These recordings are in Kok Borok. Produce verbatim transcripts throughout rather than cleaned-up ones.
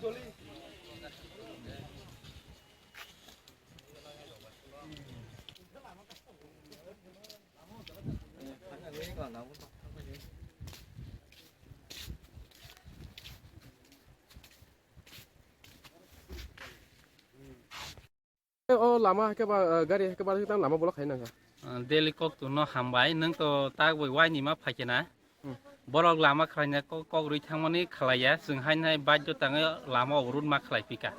O lama hai khe ba, eh, gari hai khe ba tang lama bolok hai nang kha. Ah, Delhi kok tu no hambai, nang to tak bai wai ni ma phai khe na. Hmm. Borok lama khlai na kok, kok rwi thang mani khlai ya, chwng hai nai badyo tang lama o road ma khlai phi kha.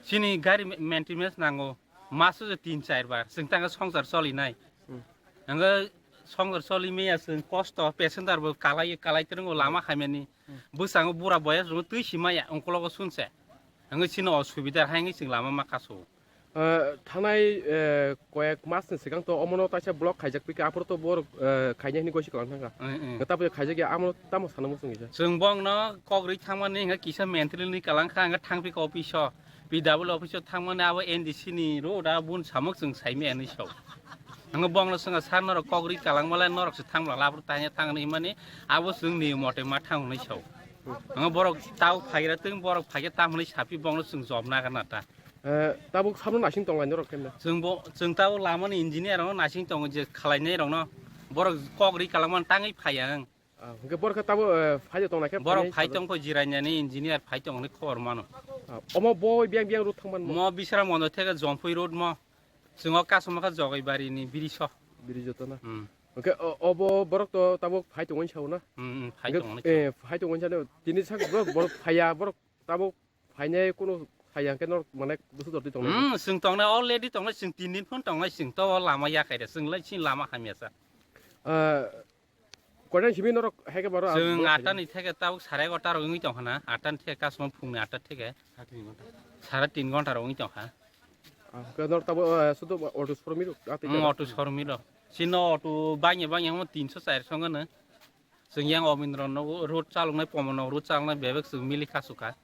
Chini gari ma-, maintenance nango, maso je tin char bar, chwng tang songsar choli nai. Hmm. Ang songsar choli me ya chwng kosto, passenger bo kalai, kalai twrwngo lama hamya ni. Hmm. Bwskango bura boya chwng twi si maya, ongkologo sun se. Ang chini o subidar hai ngi chwng lama ma kasu. Eh, thangnai, eh, koyek mas ni swkang to omono taisa block khaijak pika, aphuru to borok, eh, khaina hini gosi kalang thangkha. Mm, mm. Tabuk khaijak ya, amono tamo sana muchung kisa. Chwng bongno kok rwi thangmani hwnka kisa mental ni kalang kha, hwnka thang pika office o, P W office o thangmani abo N D C ni road a bun samuk chwng saimaya hinwi sao. Hwnka bongno chwngkha sir norok kok rwi kalang malai norok se thang bwla labur tanya thang hinwi mani abo chwng ni mote ma thang hinwi sao. Hwnka borok tau phaigra twng borok phaikhe tam hinwi sapi bongno chwng job nagar na ta. Eh, tabuk sabno naising tonglai norok khe na? Chwng bo, chwng tabuk lamani engineer rokno naising tongo je khlainai rokno. Borok kok ri kalangmani tangwi phaiya ang. Ah, hwnkhe borok khe tabuk, eh, phai tongnai khe borok phainai phai sajak. Tongkho jirainani engineer phai tongni khobor mano. Ah, omo bo biyang biyang road thangmani mo? Mo Bisram Mondo theke Jompui road mo. Chwng o kasuma khe Jogaibari ni biriso. Birijo to na? Hmm. Hwnkhe o-, obo borok to tabuk phai tongwi sao na? Hmm, hmm, phai tongni. Eh, phai tongwi sao. Tini sak borok, borok phaiya, borok tabuk phainai kunu phaiya hwnkhe norok mane bwswk jordi tongnai? Hmm, chwng tongnai already tongnai, chwng tin din phone tongnai, chwng to o lama yakhai de, chwng lai chini lama hamya sa. Ah, koidan simi norok haikhe baro chwng bolok atta ni theke tabuk sare egarota rok wngwi tongkha na, atta ni theke kasuma phungni atta theke sare tin ghonta rok wngwi tongkha. Ah, hwnkhe norok tabuk, ah, sudu auto showroom rok atwi. Hmm, auto showroom rok. Chini auto bangya bangya hwnba tinso charso wngkha na. Chwng yang Omindro nogo road chaloknai, Pomon nogo road chaloknai bebak chwng mili kasukha.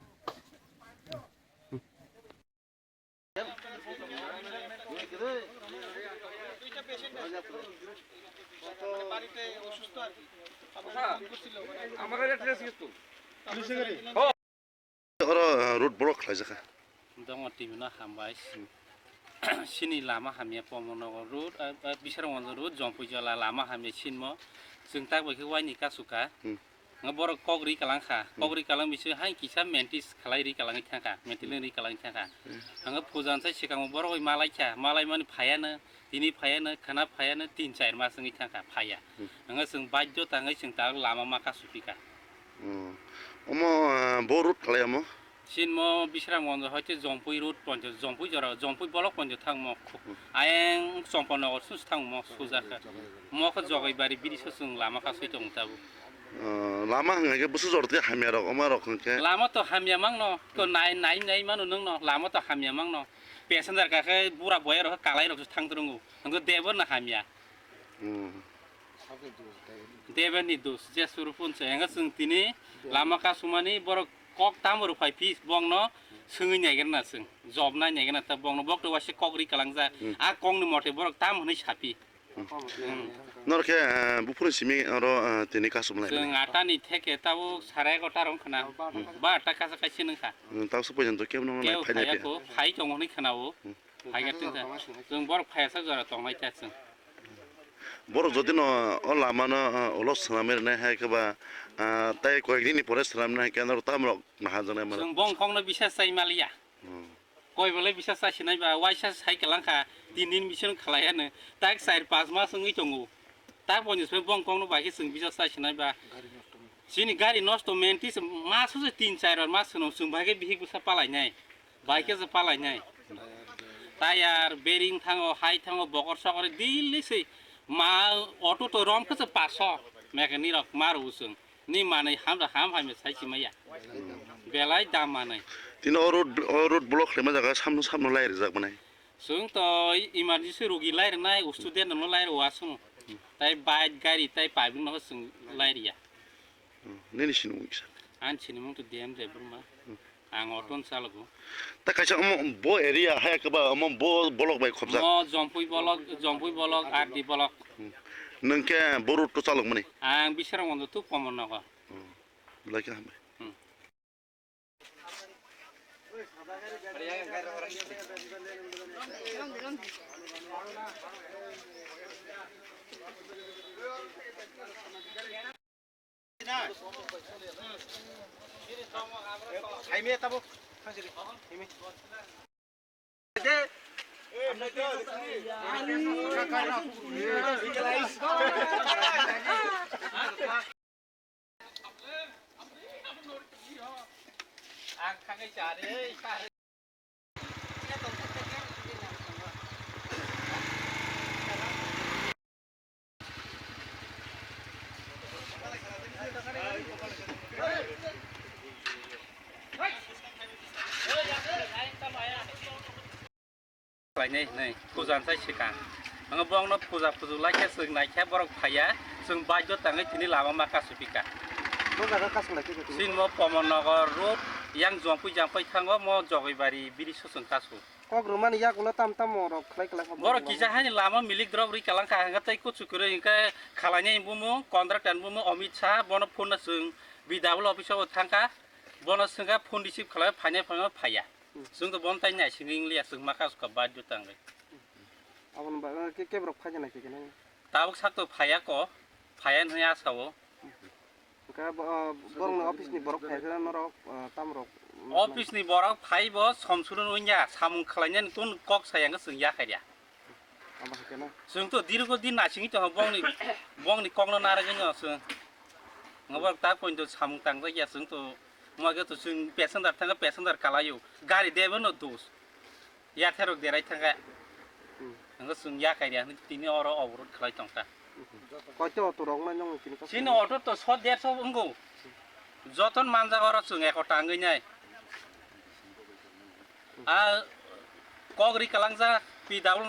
Oro, uh, road block khlaijakha. Dongo tibino hambai. Sini lama hamya Pomon nogo road, uh, uh, Bisramganj road, Jompui jola lama hamya sinmo. Chwng tak bai khe waini kasukha. Hmm. Nga borok kok ri kalang kha. Hmm. Kok ri kalang bising hai kisa mentis khalai ri kalang thang kha. Mentil ri kalang thang kha. Hmm. Hanga pujan sai sikang borok oi malai kha. Malai mani phayano, tini phayano, khana phayano, tin char mas wngwi thang kha, phaya. Hmm. Hanga chwng badyo tangwi chwng tak lama ma kasuphi kha. Hmm. Omo, uh, bo road khlai omo? Sinmo Bisramganj hoite Jompui road poncho, Jompui jora, Jompui bolok poncho thangmo. Hmm. Ayang Chompanagar sus thangmo sujakha. Mo khe Jogaibari biriso chwng lama kasui tong tabuk. Uh, lama hwnga khe bwswk jora tei hamya rok, oma rok hwnkhe? Lama to hamya mangno, ko nai, nai, nai mano nwngno, lama to hamya mangno. Passenger ka khe bura boya rok kalai rok thang twrwngo. Hwnkhe debo no hamya. Hmm. Debeni dos, je suru punso, enga chwng tini lama kasumani borok kok tamo rw phai phi, bongno swngwi naigerna chwng, job nai naigerna ta bongno bok to waise kok ri kalangjak, hmm, a kokni mote borok tam hwnwi saphi. Hmm. Hmm. Norok khe, eh, buphuru simi oro, eh, tini kasum lai. Chwng atani theke tabuk sare egarota rok khna, hmm, barota kasa kaisa nungkha. Hmm, tabuk se poijon to kebo nang nai phai nai phai. Kebo phaiya ko, phai tongo hwnwi khna o. Hmm. Phaiya tongkha. Chwng borok phaiya sak jora tongnai ta chwng. Borok jodi no o lama no, ah, ulo swnamwi rwnai hai khe ba, ah, tei koyek nini pore swnamwi nai khe norok tamo rok naharjaknai mano. Chwng bongkok no bisa chai maliya. Hmm. Koi bolai bisa chai sinai ba waisa sai kalang kha tin din bisingo khalai ano. Tak char pas mas wngwi tongo. Tak boni se bongkok no bai khe chwng bisa chai sinai ba. Chini gari nosto mentis mas se tin char mas no chwng bai khe bihik bwsa palai nai. Bai khe se palai nai. Tayar, bearing thango, hai thango, bokor sokor daily se ma auto to rom khe se paso mechanic rok ma rw chwng. Ni manwi ham da ham hamya sai si maya. Belai dam manwi. Tini o road, o road block khlaima jaga samno samno lai rijak manai. Chwng to emergency rogi lai rwnai, student no lai rw aswng. Tai bike gari tai public no chwng lai riya. Hmm, nini sinimung kisa? Ani sinimung to D M Debbarma. Hmm. Ang auto no chalogo. Ta kaisa omo bo area hai khe ba omo bo block bai khobjak? Mo Jompui block, Jompui block, R D block. Hmm. Nwng khe bo road to chalok mani? Ang Bisramganj to Pomon nogo. Hmm. Belai khe hambai. Hmm. Khlainai hinwi puja sai swkang. Ang bongno puja puju laikhe, chwng naikhe, borok phaiya, chwng baidyo tangwi tini lama ma kasupika. Bo jaga kasung laikhe khe tini? Chini mo Pomon Nagar road, yang jongpui jangpui thango, mo Jogoibari biri susung kasu. Kok rwmani yagulo tam tam rok khlai khlai kha borok. Kisa haini lama milik drop ri kalang kha, hwnkhe tei kuchu kwrwi hwnkhe khalainai bumung, contractor bumung Amit Shah, bono phone no chwng B W office o thangkha, bono swngkha phone receive khlai, phainai phaima phaiya. Hmm. Chwng to bon tai nai sini wng liya, chwng ma kasu kha baidyo tangwi. Aboni bagwi ke, kebrok phai jana khe khe nang? Tabuk sak to phaiya ko, phaiya hwnwi asa o. Hwnkhe bo, borokni office ni borok phai khe norok, ah, tam rok? Office ni borok phai bo som suru wngya, samung khlainani kun kok saya hwnkhe chwng ya khairya. Abo hai khe na? Chwng to dirgo din naisingwi tongkha bongni, bongni kokno narwgwi no chwng. Ngo borok ta pointo samung tangjakya chwng to, mo age to chwng passenger thangkha, passenger kalaio, gari debo no dos. Yathai rok derai thangkha. Hmm. Ang chwng ya khairya hinwi tini oro oborot khlai tongkha. Koito auto rok nai nong tini kok? Chini auto to so derso wngkho. Joton manjak oro chwng eko tangwi nai. A kok ri kalangjak P W no